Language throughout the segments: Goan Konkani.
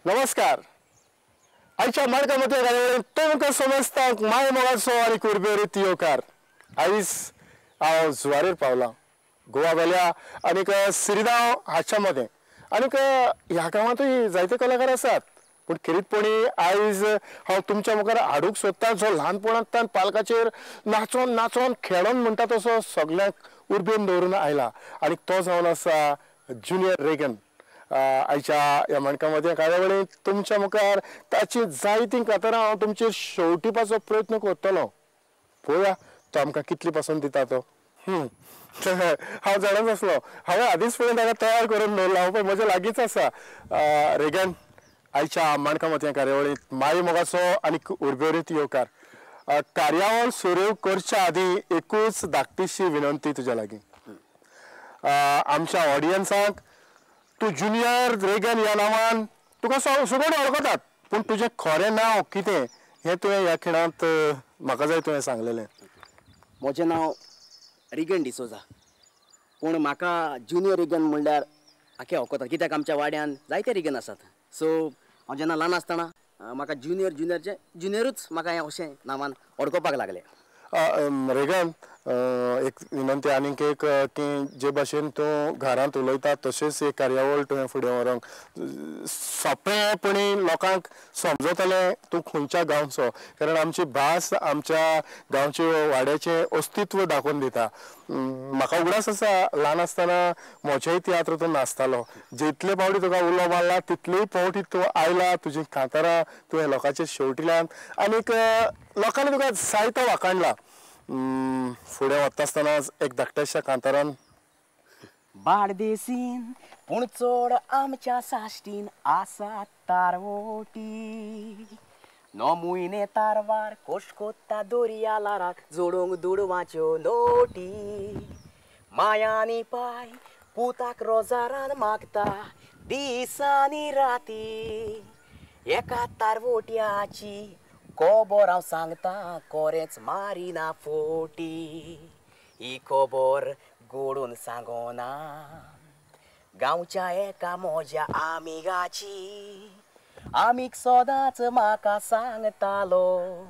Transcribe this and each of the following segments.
नमस्कार. आयच्या मार्गा मध्ये तुमकां समजता माय मोगाचो आनी कुरबेरीत येवकार. आयज हांव जुवारीर पावलां, गोवा वेल्या आनीक सिरिगांव हाच्या मदें. आनीक ह्या गांवांतूय जायते कलाकार आसात, पूण खेरीतपणी आयज हांव तुमच्या मुखार हाडूंक सोदतां जो ल्हानपणांतल्यान पालकाचेर नाचोन नाचोन खेळोन म्हणटा तसो सगल्यांक उर्बेन दवरून आयला आनी तो जावन आसा ज्युनियर रेगन. आयच्या ह्या माणका मदें कार्यावळींत तुमच्या मुखार ताची जायतीं कातरां हांव तुमचेर शेवटिपाचो प्रयत्न करतलो. पळोवया तो आमकां कितली पसून दिता तो. हांव जाणाच आसलो, हांवें आदींच पळय ताका तयार करून दवरला. हांव पळय म्हज्या लागींच आसा. रेगन, आयच्या माणका मोतयां कार्यावळींत माई मोगाचो आनी उर्बेरीत येवकार. कार्यावळ सुरू करच्या आदीं एकूच धाकटीशी विनंती तुज्या लागीं. आमच्या ऑडियन्साक तूं ज्युनियर रेगन ह्या नांवान तुका सगळे वळखतात, पूण तुजें खरें नांव कितें हें तुवें ह्या खिणांत म्हाका जाय तुवें सांगलेलें. म्हजें नांव रिगन डिसोजा, पूण म्हाका ज्युनियर रिगन म्हणल्यार आखे वळखतात, कित्याक आमच्या वाड्यान जायते रिगन आसात. सो हांव जेन्ना ल्हान आसतना म्हाका ज्युनियर ज्युनियरचें ज्युनियरूच म्हाका हें अशें नांवान वळखोवपाक लागले. रेगन, एक विनंती आनीक एक की जे भाशेन तूं घरांत उलयता तशेंच एक कार्यावळ तुवें फुडें व्हरूंक सोंपेपणी लोकांक समजतलें तूं खंयच्या गांवचो, कारण आमची भास आमच्या गांवचे वाड्याचें अस्तित्व दाखोवन दिता. म्हाका उगडास आसा ल्हान आसतना म्हजेय तियात्र तूं नाचतालो. जितले फावटी तुका उलो मारला तितलेय फावटी तूं आयला, तुजी कांतारां तुवें लोकांचे शेवटिल्यान आनीक लोकांनी तुका जायतो वाखाणला. फुडें वता आसतना एक धाकट्याशा कांतारान बार्देसीन पूण चड आमच्या साश्टीन आसा तारवोटी, णव म्हयने तारवार कोश कोत्ता दर्या लाराक जोडूंक दुडवाच्यो नोटी, मायानी पाय पुताक रोजारान मागता दिसांनी राती, एका तारवोट्याची खबर हांव सांगता कोरेंच मारिना फोटी, ही खबर गोडून सांगोना गांवच्या एका म्हज्या आमिगाची, आमीग सदांच म्हाका सांगतालो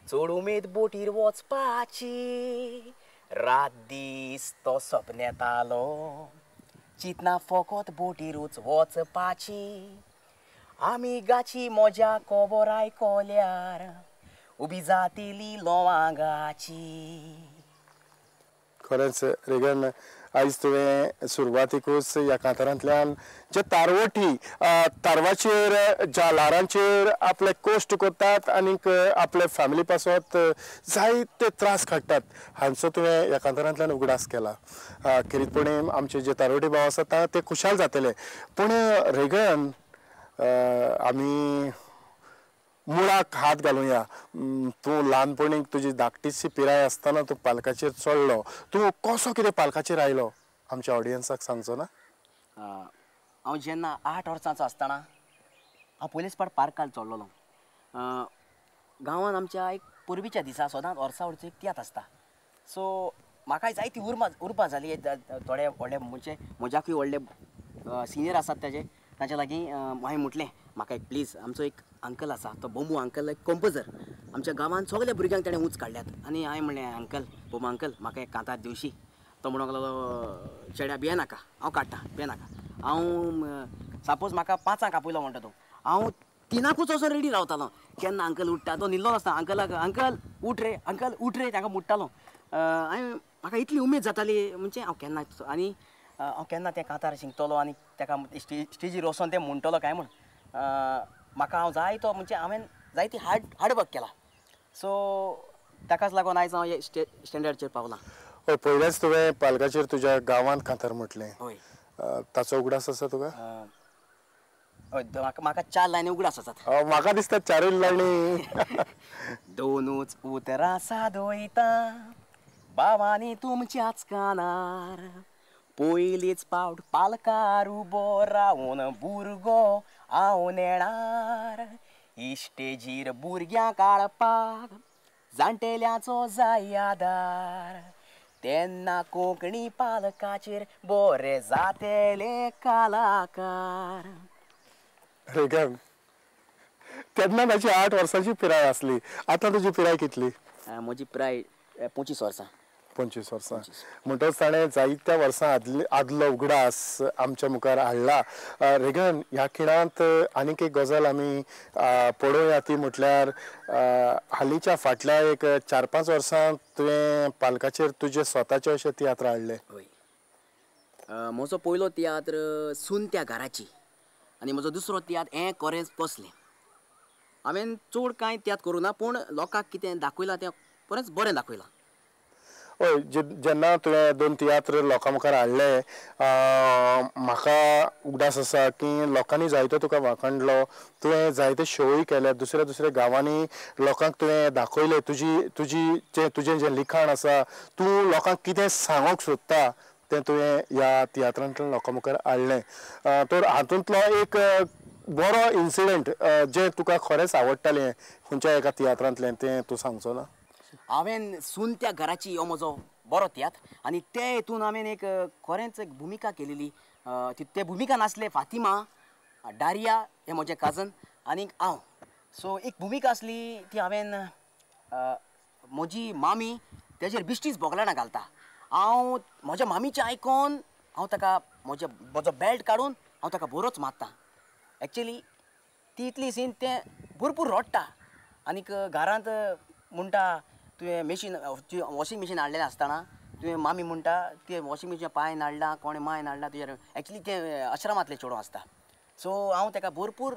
चड उमेद बोटीर वचपाची, रात दीस तो सपनेतालो चिंतना फकत बोटीरूच वचपाची, आमिगाची म्हज्या खबर आयकल्यार उबी जातली लवंगाची. खरेंच रेगन, आयज तुवें सुरवातीकूच ह्या कांतारांतल्यान जे तारवटी तारवाचेर ज्या ल्हारांचेर आपले कश्ट करतात आनीक आपले फॅमिली पासत जायते त्रास काडटात हांचो तुवें ह्या कांतारांतल्यान उगडास केला. खेरीतपणी आमचे जे तारवटी भाव आसात ते खुशाल जातले. पूण रेगन, आमी मुळाक हात घालुया. तूं ल्हानपणी तुजी धाकटीशी पिराय आसतना तूं पालकाचेर चडलो, तूं कसो कितें पालकाचेर आयलो आमच्या ऑडियन्साक सांगचो ना? हांव जेन्ना 8 वर्सांचो आसतना हांव पयलेच फावट पार्कार चडलेलो. गांवांत आमच्या एक परबीच्या दिसा सदांच वर्सा वर्सो एक तियात्र आसता. सो म्हाकाय जायती उर्बा जाली. थोडे व्हडले म्हणजे म्हज्याकूय व्हडले सिनियर आसात ताजे ताच्या लागीं हांवें म्हटलें म्हाका एक प्लीज, आमचो एक अंकल आसा तो बोंबू अंकल एक कंपोजर, आमच्या गांवांत सगल्या भुरग्यांक ताणें ऊंच काडल्यात. आनी हांवें म्हणलें अंकल, बोंबू अंकल म्हाका एक कांतार दिवशी. तो म्हणूंक लागलो चेड्या भियेनाका, हांव काडटा, भियेनाका. हांव सपोज म्हाका 5 आपयलो म्हणटा तो, हांव 3 वचोन रेडी रावतालो. केन्ना अंकल उठ्ठा तो न्हिदलो आसता, अंकलाक अंकल उठ रे, अंकल उठ रे ताका मुट्टालो. हांवें म्हाका इतली उमेद जाताली म्हणजे हांव केन्ना आनी हांव केन्ना तें कांतार शिंकतलो आनी ताका स्टेजीर वचोन तें म्हणटलो काय म्हूण. म्हाका हांव जायतो म्हणजे हांवें जायती हार्ड वर्क केला. सो ताकाच लागून आयज हांव स्टँडर्डचेर पावलां. हय, पयलेंच तुवें पालकाचेर तुज्या गांवांत कांतार म्हटलें, हय, ताचो उगडास आसा तुका? हय, म्हाका 4 लायनी उगडास आसात. म्हाका दिसता 4 लायनी. दोनूच उतरां सादयता भावांनी तुमच्याच कानार, पयलीच पावट पालकार उबो रावन भुरगो हांव नेणार, इस्टेजीर भुरग्यांक काडपाक जाणटेल्यांचो जाय आदार, तेन्ना कोंकणी पालकाचेर बरे जातले कलाकार. रेगन, तेन्ना ताची 8 वर्सांची पिराय आसली, आतां तुजी पिराय कितली? म्हजी पिराय 25 वर्सां. 25 वर्सां म्हणटच ताणें जायत्या वर्सां आदलो उगडास आमच्या मुखार हाडला. रेगन, ह्या खिणांत आनीक एक गजाल आमी पळोवया, ती म्हटल्यार हालींच्या फाटल्या एक 4-5 वर्सां तुवें पालकाचेर तुजे स्वताचे अशे तियात्र हाडले. हय, म्हजो पयलो तियात्र सून त्या घराची आनी म्हजो दुसरो तियात्र हें कोरेंच कसलें. हांवें चड कांय तियात्र करूं ना, पूण लोकांक कितें दाखयलां तें बरेंच बरें दाखयलां. हय, जेन्ना तुवें 2 तियात्र लोकां मुखार हाडले, म्हाका उगडास आसा की लोकांनी जायतो तुका वाखाणलो, तुवें जायते शोय केले, दुसऱ्या दुसऱ्या गांवांनी लोकांक तुवें दाखयले, तुजी तुजी जें तुजें जें लिखाण आसा, तूं लोकांक कितें सांगूंक सोदता तें तुवें ह्या तियात्रांतल्यान लोकां मुखार हाडलें. तर हातूंतलो एक बरो इन्सिडंट जें तुका खरेंच आवडटालें खंयच्या एका तियात्रांतलें तें तूं सांगचो ना? हांवें सून त्या घराची हो म्हजो बरो तियात्र आनी ते हितून हांवें एक खरेंच एक भुमिका केलेली. ते भुमिका नासले फातिमा, डारिया हे म्हजें काजन आनीक हांव. सो एक भुमिका आसली ती हांवें म्हजी मामी तेजेर बिश्टीच बोगलाणां घालता, हांव म्हज्या मामीचें आयकोन हांव ताका म्हजो बेल्ट काडून हांव ताका बरोच मारता. एक्चुली ती इतली सीन तें भरपूर रडटा आनीक घरांत म्हणटा तुवें मशीन वॉशींग मशीन हाडलेलें आसतना तुवें मामी म्हणटा तुवें वॉशींग मशीन पांयन हाडला, कोणें मायन हाडला तुज्या. एक्चुली तें आश्रमांतलें चेडूं आसता. सो हांव ताका भरपूर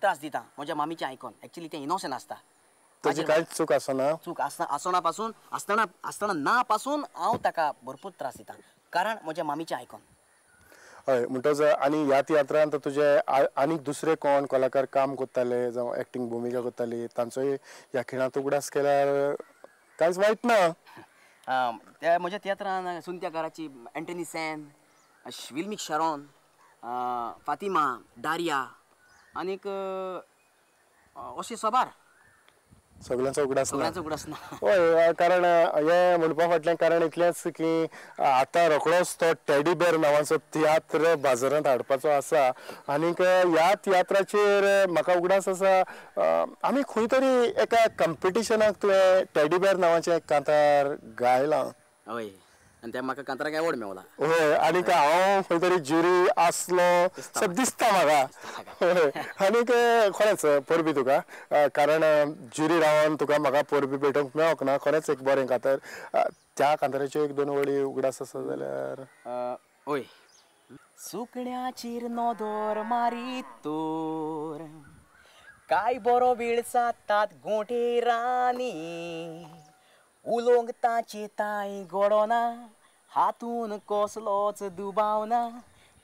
त्रास दिता म्हज्या मामीचें आयकोन. एक्चुली तें इनोसंट आसता, ताची कांयच चूक आसना, चूक आसना आसना पासून आसतना आसतना ना पासून हांव ताका भरपूर त्रास दिता कारण म्हज्या मामीचें आयकोन. हय, म्हणटच आनी ह्या तियात्रांत तुजे आनीक दुसरे कोण कलाकार काम करताले जावं एक्टींग भुमिका करताली तांचोय ह्या खिणांत उगडास केल्यार कांयच वायट ना. त्या म्हज्या तियात्रान सून त्या घराची एंटनी सॅन, विल्मीक शरोन, फातिमा, डारिया आनीक अशें सबार सगळ्यांचो उगडास ना, सगळ्यांचो उगडास ना. हय, कारण हें म्हणपा फाटलें कारण इतलेंच की आतां रोखडोच तो टेडी बेर नांवाचो तियात्र बाजारांत हाडपाचो आसा आनीक ह्या तियात्राचेर म्हाका उगडास आसा आमी खंय तरी एका कंपिटिशनाक तुवें टेडी बेर नांवाचें कांतार गायलां. हय, आनी त्या म्हाका कांताराक एवॉर्ड मेवला. हय, आनीक हांव खंय तरी ज्युरी आसलो सो दिसता म्हाका. हय, आनीक खरेंच परबी तुका, कारण ज्युरी रावन तुका म्हाका परबी भेटोवंक मेळोंक ना. खरेंच एक बरें कांतार, त्या कांताराच्यो 1-2 वळी उगडास आसा जाल्यार. हय, सुकण्याचेर नदर मारीत तर काय बरो वेळ सातात गोंटेरांनी, उलोवंक ताचे तांय घडोना, हातून कसलोच दुबाव ना,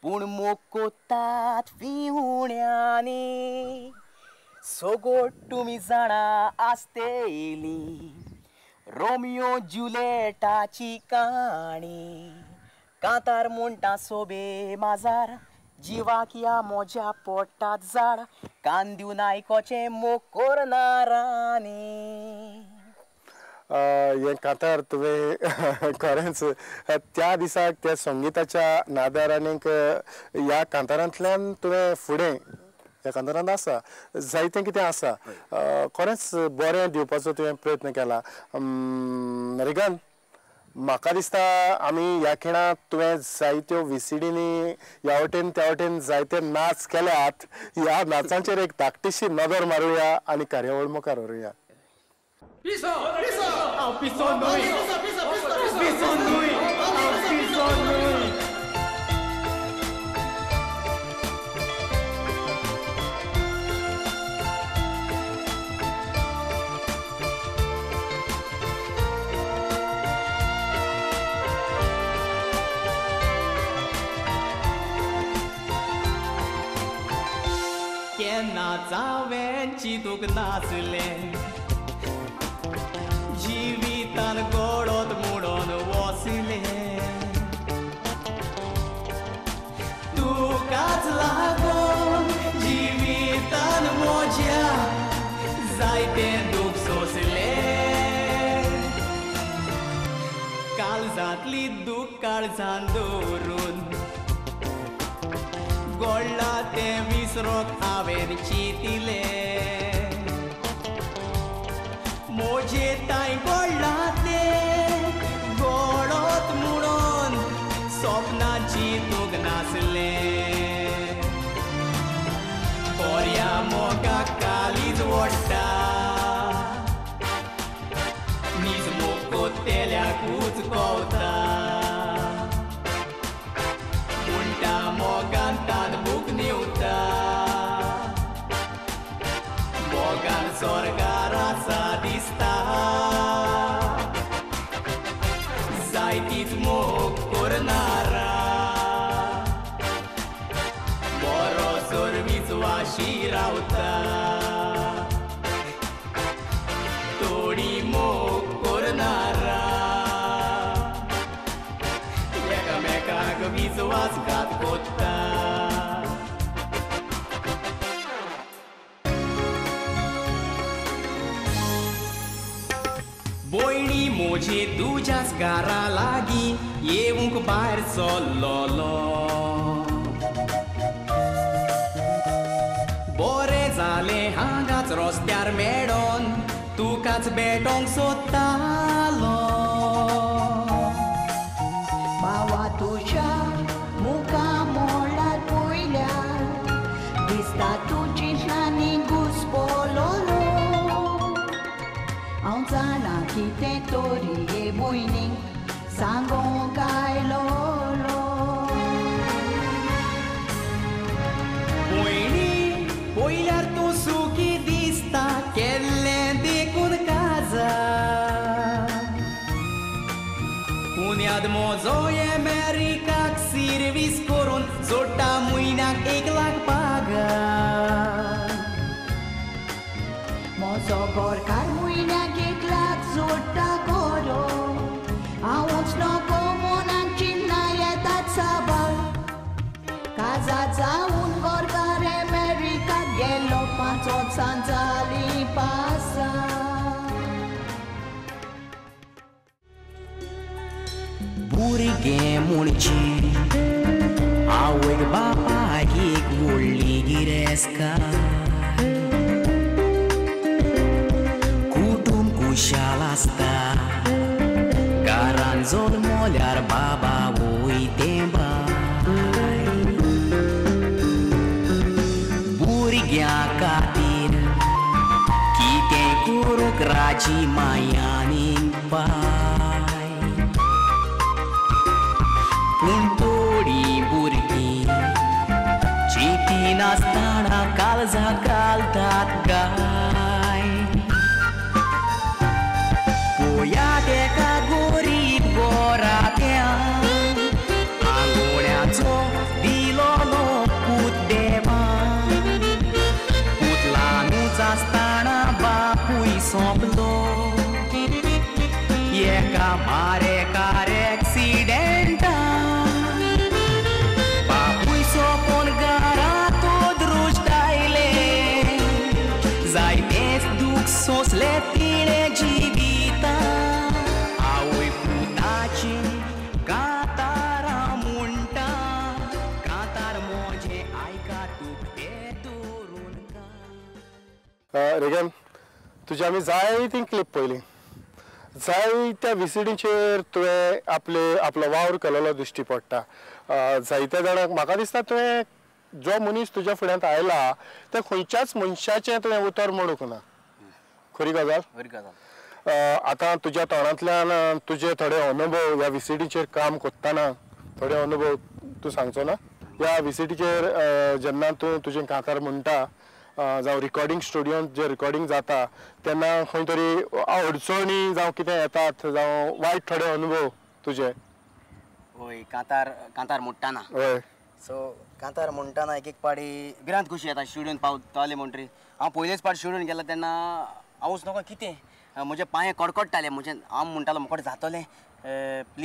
पूण मोग कोत्तात फिवण्यांनी, सगोट तुमी जाणा आसतेली रोमियो जुलेटाची काणी, कांतार म्हणटा सोबे माजार, जिवाक या म्हज्या पोटात झाड, कान दिवन आयकोचें मोग करना रानी. हें कांतार तुवें खरेंच त्या दिसाक त्या संगिताच्या नादार आनीक ह्या कांतारांतल्यान तुवें फुडें ह्या कांतारांत आसा जायतें कितें आसा, खरेंच बरें दिवपाचो तुवें प्रयत्न केला. रेगन, म्हाका दिसता आमी ह्या खिणांत तुवें जायत्यो VCDनी ह्या वटेन त्या वटेन जायते नाच केल्यात, ह्या नाचांचेर एक धाकटीशी नदर मारुया आनी कार्यावळ मुखार व्हरुया. Piso, piso, piso न्हय, piso न्हय, piso न्हय. केन्नाच हांवें चिंतूंक नासलें जिवितान गोडोत म्हणून वसलें, तुकाच लागून जिवितान म्हज्या जायतें दूख सोंसलें, काळजांतली दूख काळजान दवरून गोडला तें विसरोंक हांवें चिंतिलें मोजे तांय गोडला तें गोडत म्हणून सपनां चिंतूंक नासलें पोरया मोगाक कालीज वोडटा नीज मोग कोत्तेल्याकूच कोवता म्हणटा मोगान तान भूक न्हिवता मोगान स्वर्गार आसा दिसता जायतीच मोग करनारा बरो सर्वीस वाशी रावता थोडी मोग करनारा एकामेकाक विस्वासघात कोत्ता. भयणी म्हजे तुज्याच घरा लागीं येवंक भायर सरलोलो बरें जालें हांगाच रस्त्यार मेळोन तुकाच भेटोंक सोदतालो. बाबा तुज्या मुखा मोळ्यार पयल्यार दिसता तुजी आनी घुसपलोलो हांव जाणा कितें तरी हे भयणीक सांगोंक आयलोलो. भयणी पयल्यार तूं सुखी दिसता केल्लें देखून काजार पुण्याद म्हजो अमेरिकाक सिर्वीस करून जोडटा म्हयन्याक 1 लाख पगार. म्हजो घरकार म्हयन्याक 1 लाख जोडटा खरो हांवूच नको मनाक चिन्नां येतात साबार काजार जावन घरकार अमेरिकाक गेलो 5 वर्सां जालीं पासार. भुरगें म्हणचे आवयक बापायक एक व्हडली गिरेस्कार कुटूंब खुशाल आसता घरान जल्मल्यार बाबा वय तें बाय भुरग्यां खातीर कितें करूंक राजी मायानी पाय पूण थोडीं भुरगीं चिंतिनासतना काळजाक घालतात गाय पोया तेका गरीब गोरात्या आंगोळ्याचो दिलोलो पूत देवान पूत ल्हानूच आसतना बापूय सोंपलो एका मारेकार एक्सिडेंटान बापूय सोंपोन घरांत दृश्ट आयलें जायतेंच दूख सोंसलें तिणें जिवितान आवय पुताची कांतारां म्हणटा कांतार म्हजें आयकात उक्तें दवरून का. रेगन तुजी आमी जायतीं क्लिप पळयली जायत्या विसिडीचेर तुवें आपलो वावर केलेलो दिश्टी पडटा. जायत्या जाणांक म्हाका दिसता तुवें जो मनीस तुज्या फुड्यांत आयला त्या खंयच्याच मनशाचें तुवें उतर मोडूंक ना. खरी गजाल? खरी गजाल. आतां तुज्या तोंडांतल्यान तुजे थोडे अनुभव ह्या विसिडीचेर काम करतना थोडे अनुभव तूं सांगचो ना? ह्या विसिडीचेर जेन्ना तूं तुजें कांतार म्हणटा जावं रिकॉर्डिंग स्टुडियोंत जे रिकॉर्डिंग जाता तेन्ना खंय तरी अडचणी जावं कितें येतात जावं वायट थोडे अनुभव तुजे? वय कांतार कांतार म्हणटाना हय सो कांतार म्हणटाना एक एक पाडी भिरांत कशी येता स्टुडियोन पावताले म्हणटरी हांव पयलेच पाट स्टुडियोन गेलो तेन्ना हांवूच नको कितें म्हजे पांय कडकडटाले म्हजें हांव म्हणटालो म्हाका जातलें प्लीज.